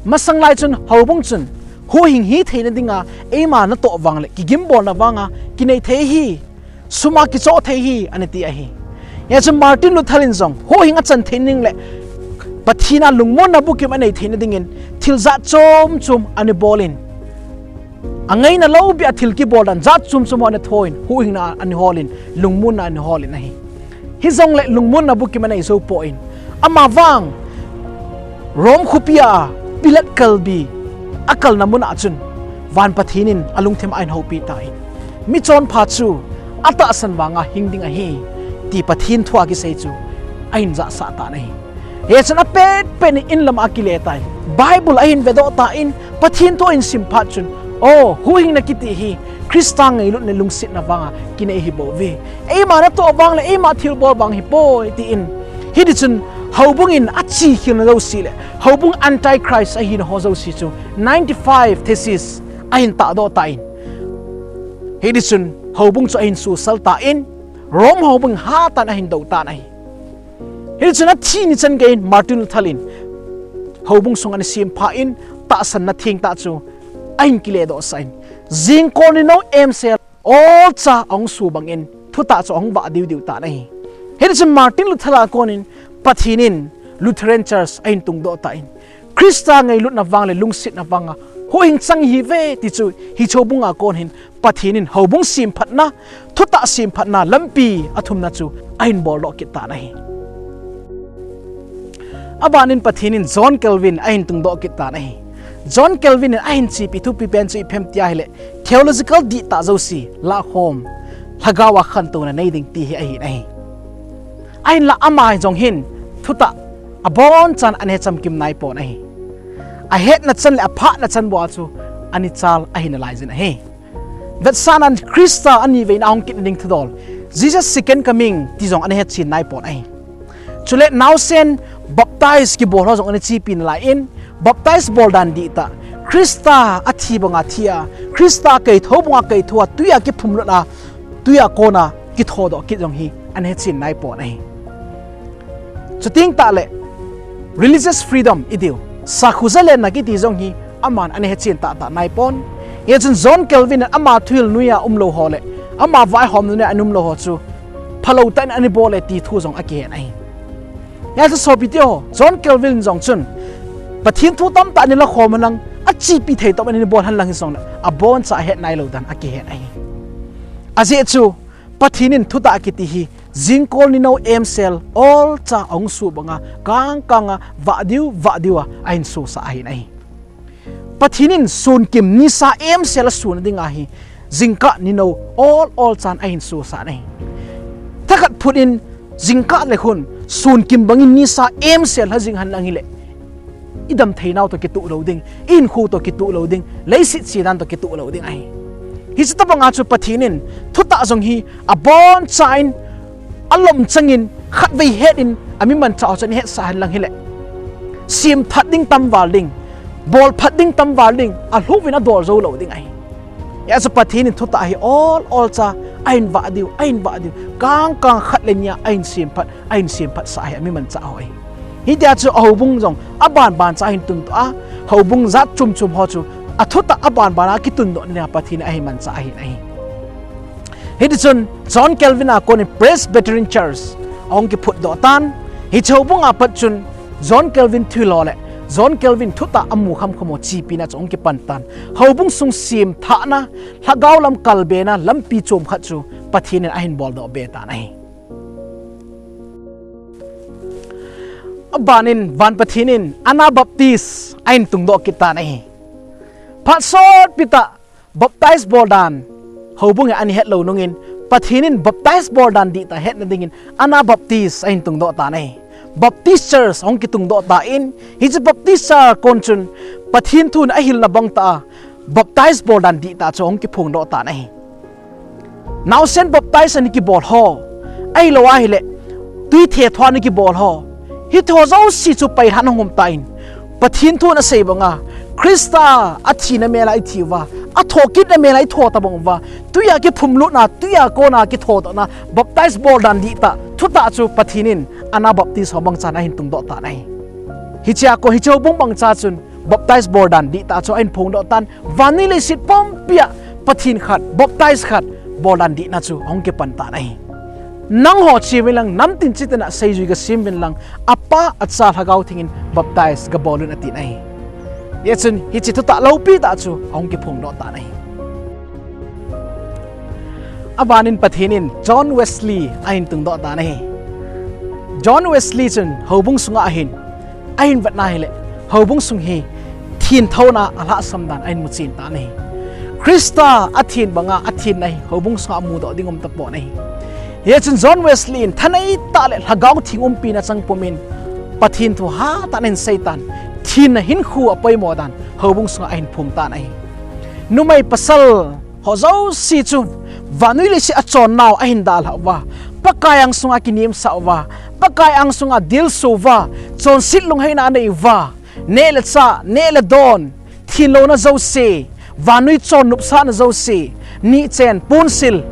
Masang lai chun houbung chun huhhing hi theina dinga eima natoh vang le kigimbolna vanga kinei thei hi, suma kichoh thei hi, ana ti ahi. Hichun Martin Luther in jong huhhing achan theina ding le Pathen a lungmonna bukim anei theina dingin thil jat chom chom ana bolin, angaina lou beh a thil kibol dan jat chom chom ho ana thoin, huhhingna ana holin, lungmonna ana holin ahi. Hijongle lungmonna bukim anei jou pon, ama vang Rome khopi a Pilate kalbi akalna mun a chun van Pathen in alungthim a ahin houpi tan, michonpha chu atahsan vanga hing ding ahi, ti Pathen thu a kisei chu ahin jahsah tan ahi. Hichun apet pet in in lama akile tan, Bible ahin vedoh tan, Pathen thu ahin sim phat chun, o, huhhingna kiti hi Christa ngailutna lungsetna vanga kinei hi bou ve. Eima natoh vang le eima thilbol vang hi poi, tin. Hiti chun houbung in achihkhelna jouse le houbung antichrist ahina ho jouse chu ninety-five thesis ahin tahdoh tan. Hiti chun houbung chu ahin susal tan, Rome houbung hatah in ahin dou tan ahi. Hiti chun athi ni chan geiyin Martin Luther in houbung sung ana semphan, tahsanna thengtah chu ahin kiledohsah in, jingkah ni nou emsel olcha ahung su bangin thutah chu ahung vah diu diu tan ahi. Hiti chun Martin Luther a konin Pathen in Lutheran Church ahin tungdoh tan, Christa ngailutna vang le lungsetna vanga huhhing chang ihiuve ti chu hiche houbung a kon hin Pathen in houbung semphatna, thutah semphatna lampi athumna chu ahin boldoh kit tan ahi. Abanin Pathen in John Calvin ahin tungdoh kit tan ahi. John Calvin in ahin chepi thupi pen chu ipi ham tia ahile, theological dihtah jouse lahkhom, lhagao a khantouna nei ding ti hi ahin ahi. Ahinla ama jong hin thutah abonchan ana he chamkim naipon ahi. Ahetna chan le aphahna chan bou a chu ana chal ahi nalaiyin ahi. Vetsahnan Christa aniveina ahung kit nading thudol, Jesus second coming ti jong ana hechen naipon ahi. Chule naosen baptize kibol ho jong ana chepi nalaiyin, baptize bol dan dihtah, Christa athi banga thi a, Christa keitho banga keitho a, twi a kiphumlut a, twi a kona kithodoh kit jong hi ana hechen naipon ahi. Chuteng tahle religious freedom itiu, sakhu zalenna kiti jong hi aman ana hechen tahtah naipon. Hijeh chun John Calvin in ama thuhil noiya umlou ho le ama vaihomna noiya ana umlou ho chu phalou tah in ana bol e ti thu jong akihen ahi. Hijeh chun sopiteho, John Calvin jong chun Pathen thu tamtah ana lakhom henlang, achepi thei tobang ana bol henlang hijongle, aboncha ahet nailou dan akihen ahi. Ajeh chu Pathen in thutah kiti hi jingkol ninou emsel olcha ahung su banga kangkanga vah diu vah diu a ahin susah ahin ahi. Pathen in sunkim nisa emsel a suna dinga hi jingkah ninou ol olchan ahin susah ahi. Thakhat phut in jingkah le khun sunkim bangin nisa emsel lha jing henlang hile, idam theinau toh kitoh lou ding, ihinkho toh kitoh lou ding, leiset chedan toh kitoh lou ding ahi. Hiche tobanga chu Pathen in thutah jong hi aboncha in, alom changin, khatvei het in, ami manchah ho chu ana hetsah henlang hile, semphat ding tamval ding, bolphat ding tamval ding, alhuh uvin adol jou lou ding ahi. Hijeh chun Pathen in thutah hi ol olcha ahin vah diu, ahin vah diu, kangkang khat le nia ahin semphat, ahin semphatsah ahi, ami manchah ho ahi. Hitia chu ahoubung jong abanban cha ahin tundoh a, houbung jat chom chom ho chu athutah abanban a kitundoh na dinga Pathen in ahin manchah ahin ahi. Hitichun John Calvin a konin Presbyterian Church ahung kiphutdoh tan. Hiche houbung a pat chun John Calvin thuhil ho le John Calvin thutah amu khamkham ho chepina chu ahung kipan tan. Houbung sung semthahna, lhagao lam kalbena lampi chom khat chu Pathen in ahin boldoh be tan ahi. Abanin van Pathen in Anabaptist ahin tungdoh kit tan ahi. Phat sotpi tah baptize bol dan houbung in ana het lou nungin, Pathen in baptize bol dan dihtah hetna dingin Anabaptist ahin tungdoh tan ahi. Baptist Church ahung kitungdoh tan, hiche Baptist Church a kon chun Pathen thun ahilna bang tah a baptize bol dan dihtah chu ahung kiphongdoh tan ahi. Naosen baptize ana kibol ho, ahilou ahile twi thethua ana kibol ho, hiche ho jouse chu pailhan ahung um tan, Pathen thun asei banga Christa athina mel a ithi uva, athokitna mel a itho tabang uva, twi a kiphumlutna, twi a kona kithodohna, baptize bol dan dihtah, thutah chu Pathen in Anabaptist ho bangchan ahin tungdoh tan ahi. Hichea kon hiche houbung bangcha chun baptize bol dan dihtah chu ahin phongdoh tan, vannoi leiset pumpia Pathen khat, baptize khat bol dan dihna chu ahung kipan tan ahi. Nangho cheuvin lang, namtin chitin a seijui gasem uvin lang, Apa, Acha, Lhagao Theng in baptize gabol un atin ahi. Hijeh chun hiche thutah loupi tah chu ahung kiphongdoh tan ahi. Abanin Pathen in John Wesley ahin tungdoh tan ahi. John Wesley chun houbung sunga ahin, ahin vetna hile, houbung sung hi thenthouna alhahsam dan ahin muchen tan ahi. Christa athen banga athenna hi houbung sunga mudoh ding um tapon ahi. Hichun John Wesley in thanei tah le Lhagao Theng umpina chang pumin Pathen thu hatah in ahin seitan, thenna hinkho apoimo dan houbung sunga ahin phong tan ahi. Numei pasal ho jouse chu vannoi leiset achonnau ahin dalhah uva, Pakai angsunga kinemsah uva, Pakai angsunga dilsu uva, chonset lungheina anei uva, neh le chah, neh le don, thenlouna jouse, vannoi chon nopsahna jouse, nihchen, ponsil,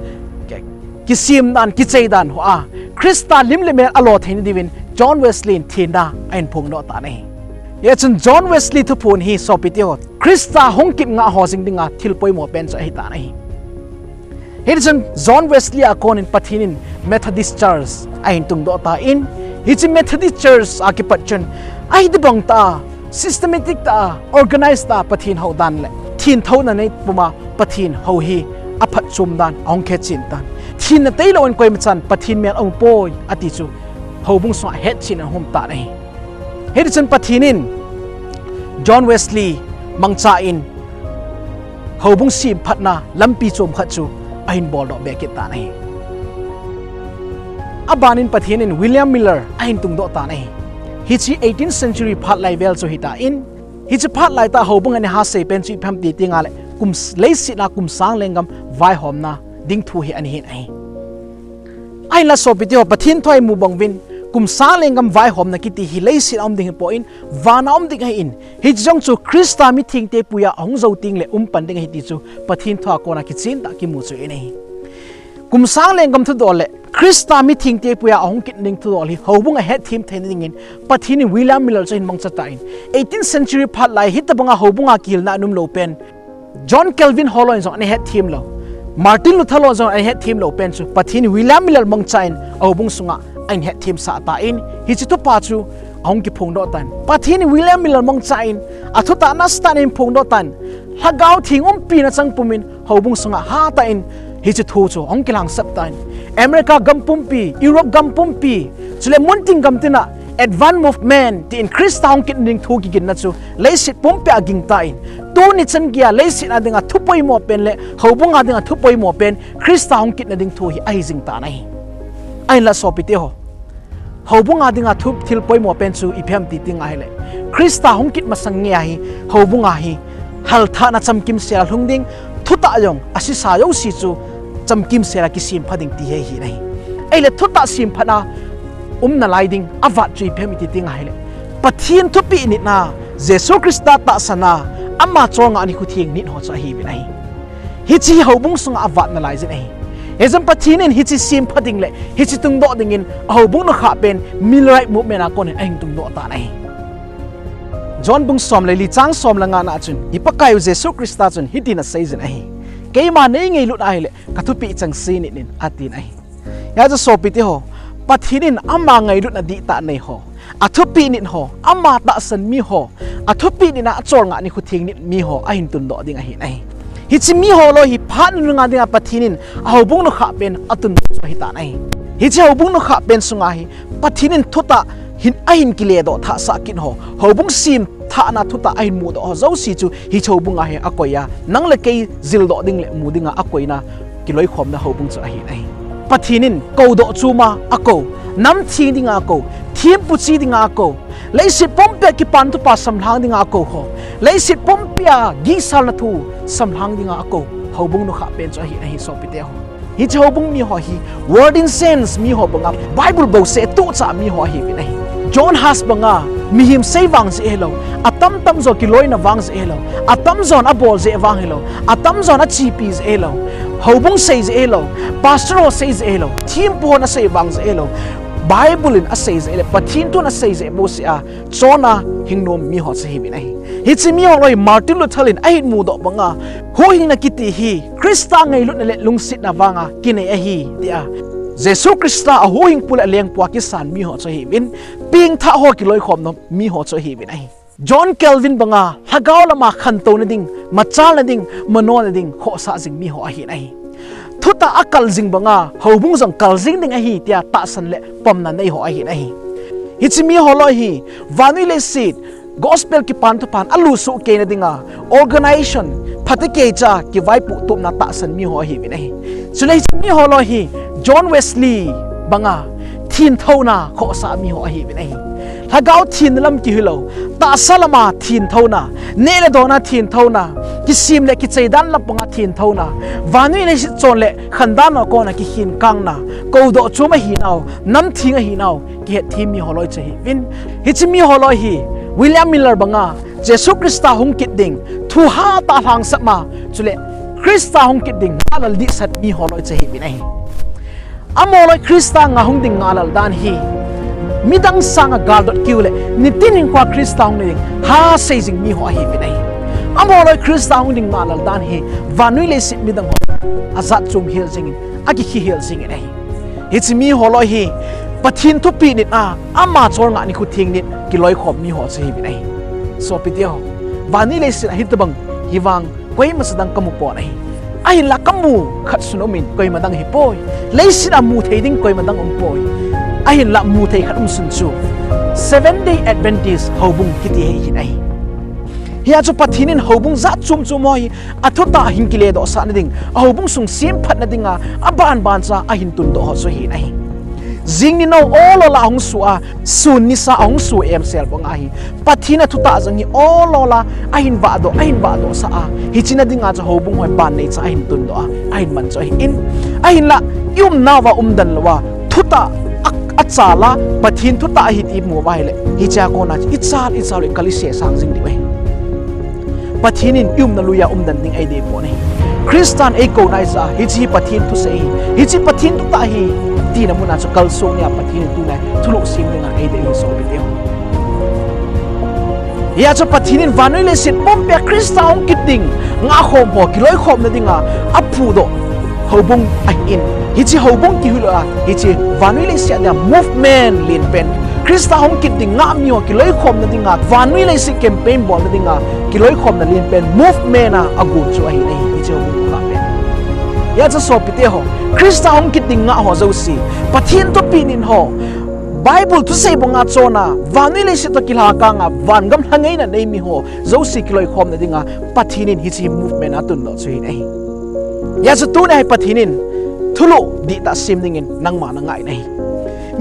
kisem dan, kichei dan hoa Christa lim le mel alo theina diuvin John Wesley in thenna ahin phongdoh tan ahi. Hichun John Wesley thuphon hi sopite ho, Christa hung kit ngah ho jing dinga thil poimo pen chu ahitan ahi. Hitichun John Wesley a konin Pathen in Methodist Church ahin tungdoh tan, hiche Methodist Church a kipat chun ahitobang tah a systematic tah a, organize tah a Pathen hou dan le thenthouna neipuma Pathen hou hi aphatchom dan ahung kihetchen tan. Thenna tailouvin koimachan Pathen mel aumpoi ati chu houbung sunga hetchen ahung um tan ahi. Hitichun Pathen in John Wesley mangcha in houbung semphatna lampi chom khat chu ahin boldoh be kit tan ahi. Abanin Pathen in William Miller ahin tungdoh tan ahi. Hiche eighteenth century phat lai vel chu hitan, hiche phat lai tah houbung ana ha sei pen chu ipi ham ti teng le kum s-, leiset a kum sang lenggam vaihomna ding thu hi ana hin ahi. Ahinla sopite ho, Pathen thu a imu bang uvin, kum sang lenggam vaihomna kiti hi leiset a um ding hipon, van a um ding ahin, hiche jong chu Christa mithengte puiya ahung jou teng le um pan ding ahi ti chu Pathen thu a kona kichen tah a kimu chu ahi. Kum sang lenggam thudol le Christa mithengte puiya ahung kit ding thudol hi houbung a hetthem theina dingin Pathen in William Miller chu ahin mangcha tan, eighteenth century phat lai hitabanga houbung a kihilna ana um lou pen John Calvin ho loi in jong ana hetthem lou, Martin Luther loi in jong ana hetthem lou pen chu Pathen in William Miller mangcha in houbung sunga ahin hetthem sah tan, hiche thupha chu ahung kiphongdoh tan. Pathen in William Miller mangcha in athutah nasatah in ahin phongdoh tan, Lhagao Theng umpina chang pumin houbung sunga hatah in hiche thu chu ahung kilhangsap tan. America gam pumpi, Europe gam pumpi, chule muntin gam tina advance movement tin Christa hung kit ding thu kiginna chu leiset pumpi a ging tan, tuni chan geiya leiset a dinga thu poimo pen le houbung a dinga thu poimo pen Christa hung kitna ding thu hi ahi jing tan ahi. Ahinla sopite ho, houbung a dinga thu thil poimo pen chu ipi ham ti teng le Christa hung kit masang geiya hi houbung a hi halthahna chamkimsel a lhung ding, thutah jong asisa jouse chu chamkimsel a kisempha ding ti hi ahi. Ahile thutah semphatna umna lai ding avat chu ipi ham iti teng le Pathen thupeh nitna, Jesu Christa tahsanna, ama cholngah nikho theng nit ho chu ahiuvin ahi. Hiche hi houbung sunga avat nalai jin ahi. Hijeh chun Pathen in hiche sempha ding le hiche tungdoh dingin ahoubung nukhah pen Millerite movement a konin ahin tungdoh tan ahi. John bung som le li chang som le nga na chun i Pakaiu Jesu Christa chun hitin asei jin ahi. Keima nei ngailut ahile kathupeh chengse nit in atin ahi. Hijeh chun sopite ho, Pathen in ama ngailutna dihtah nei ho, athupeh nit ho, ama tahsan mi ho, athupeh nitna acholngah nikho theng nit mi ho ahin tundoh ding ahin ahi. Hiche mi ho loi hi phat nunung a dinga Pathen in ahoubung nukhah pen atundoh chu ahitan ahi. Hiche houbung nukhah pen sunga hi Pathen in thutah hin ahin kiledoh thah sah kit ho, houbung semthahna thutah ahin mudoh ho jouse chu hiche houbung a hi akoi a, nang le kei jildoh ding le mu dinga akoina kiloikhomna houbung chu ahin ahi. Pathen in koudoh chom a akou, nam theng dinga akou, thempu che dinga akou, leiset pumpia kipan thupha samlhang dinga akou ho, leiset pumpia gisalna thu samlhang dinga akou houbung nukhah pen chu ahin ahi sopite ho. Hiche houbung mi ho hi Waldensians mi ho banga Bible bouseh tucha mi ho ahiuvin ahi. John Huss banga mihem sei vang jeh hilou, atam tamjo kiloina vang jeh hilou, atamjon abol jeh vang hilou, atamjon achepi jeh hilou, houbung sei jeh hilou, pastor ho sei jeh hilou, thempu hon asei vang jeh hilou, Bible in asei jeh le Pathen thun asei jeh bouseh a chonna hingnom mi ho chu ahiuvin ahi. Hiche mi ho loi Martin Luther in ahin mudoh banga huhhingna kiti hi Christa ngailutna le lungsetna vanga kinei ahi tia Jesu Christa ahuhhingpu le alengpu a kisan mi ho chu ahiuvin, pengthah ho kiloikhomna mi ho chu ahiuvin ahi. John Calvin banga lhagao lama khantouna ding, machalna ding, manona ding khohsah jing mi ho ahin ahi. Thutah akal jing banga houbung jong kal jing ding ahi tia tahsan le pomna nei ho ahin ahi. Hiche mi ho loi hi vannoi leiset gospel kipan thuphan alusoh keina dinga organization phatecha kivaipoh tupna tahsan mi ho ahiuvin ahi. Chule hiche mi ho loi hi John Wesley banga thenthouna khohsah mi ho ahiuvin ahi. Lhagao thenna lam kihilou, tahsa lama thenthouna, neh le dona thenthouna, kisem le kichai dan lampanga thenthouna, vannoi leiset chon le khandanna kona kikhenkangna, koudoh chom ahinau, nam theng ahinau kihetthem mi ho loi chu ahiuvin. Hiche mi ho loi hi William Miller banga Jesu Christa hung kit ding thu hatah a lhangsap ma, chule Christa hung kit ding ngahlel dehset mi ho loi chu ahiuvin ahi. Amaho loi Christa nga hung ding ngahlel dan hi midang sanga galdot kiu le nitin hinkhoa Christa hung ding ha sei jing mi ho ahiuvin ahi. Amaho loi Christa hung ding ngahlel dan hi vannoi leiset midang ho ajat chom hel jingin, akikhe hel jingin ahi. Hiche mi ho loi hi Pathen thupeh nitna, ama cholngah nikho theng nit kiloikhom mi ho chu ahiuvin ahi. Sopite ho, vannoi leiset a hitobang hi vang koima chadang kamu pon ahi. Ahinla kamu khat sun umin, koima dang hipoi. Leiset a mu thei ding koima dang umpoi. Ahinla mu thei khat um sun chu Seventh Day Adventist houbung kiti hi ahin ahi. Hia chu Pathen in houbung jat chom chom ho hi athutah hin kiledohsah nading, ahoubung sung semphat nadinga, aban ban cha ahin tundoh ho chu ahi nahi. Jing ni nou ol ol a ahung su a, sun nisa ahung su em sel bang ahi. Pathen athutah jong hi ol ol a ahin vahdoh, ahin vahdohsah a, hiche nadinga chu houbung ho hi ban nei cha ahin tundoh a, ahin man chu ahi in. Ahinla, i umnauva umdan louva, thutah a, achal a, Pathen thutah ahi ti imu uva ahile, hichea kona ichal, ichal u ikal isesang jing diu ahi. Pathen in i umna luia umdan ding eidei pon ahi. Christan eikouna ahi jeh a, hiche hi Pathen thusei ahi, hiche Pathen thutah ahi, tina muna chu kalsong nia Pathen in tulai thulhuh sem dinga eidei ahi sopite ho. Hia chu Pathen in vannoi leiset pumpia Christa hung kit ding ngahkhom ho kiloikhomna dinga aphudoh houbung ahin, hiche houbung kihuhlo a, hiche vannoi leiset a dia movement lenpen, Christa hung kit ding ngah miho kiloikhomna dinga, vannoi leiset campaign bolna dinga kiloikhomna lenpen movement a agon chu ahi nahi, hiche houbung kikah pen. Hia chu sopite ho, Christa hung kit ding ngah ho jouse, Pathen thupeh nin ho, Bible thusei banga chonna, vannoi leiset toh kilhakanga, vangam lhangeina nei miho jouse kiloikhomna dinga Pathen in hiche movement atundoh chu ahi nahi. Hia chu tunia hi Pathen in thulhuh dihtah sem dingin nangma nangai nahi.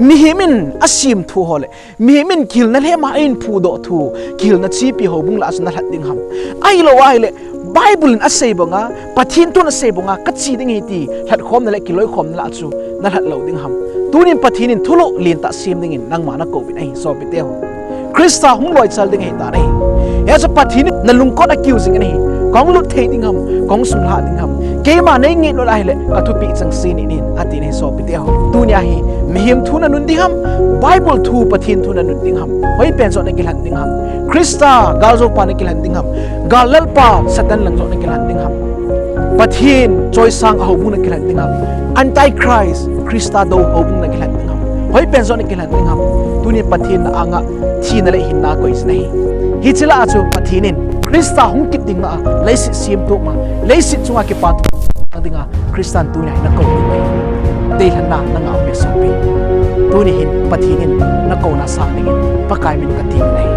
Mihem in asemthu ho le mihem in kihilna lhema ahin phudoh thu, kihilna chepi houbung lah chu nalhat ding ham? Ahilou ahile, Bible in asei banga, Pathen thun asei banga kache ding ahi ti lhatkhomna le kiloikhomna lah chu nalhat lou ding ham? Tunin Pathen in thulhuh lentah sem dingin nangma nakouvin ahi sopite ho. Christa hung loichal ding ahitan ahi. Hia chu Pathen in nalungkot akiu jingin ahi. Kahung lut thei ding ham, kahung sunglhah ding ham? Keima neingailou ahile kathupeh chengse nin, atin ahi sopite ho. Tunia hi mihem thu nanun ding ham, Bible thu, Pathen thu nanun ding ham? Hoipen joh nakilhen ding ham? Christa galjoupa nakilhen ding ham? Gal lalpa Satan lang joh nakilhen ding ham? Pathen choisang a houbung nakilhen ding ham? Antichrist, Christa dou houbung nakilhen ding ham? Hoipen joh nakilhen ding ham? Tunin Pathen na anga thina le hinna koi jin ahi. Hiche lah a chu Pathen in Christa hung kit ding ngah a, leiset semtup ma, leiset chunga kipathu dinga Christan tunia hi nakou ding ahi. Deilhenna nangah ume sopi? Tuni hin Pathen in nakouna sah dingin Pakai min katem in ahi.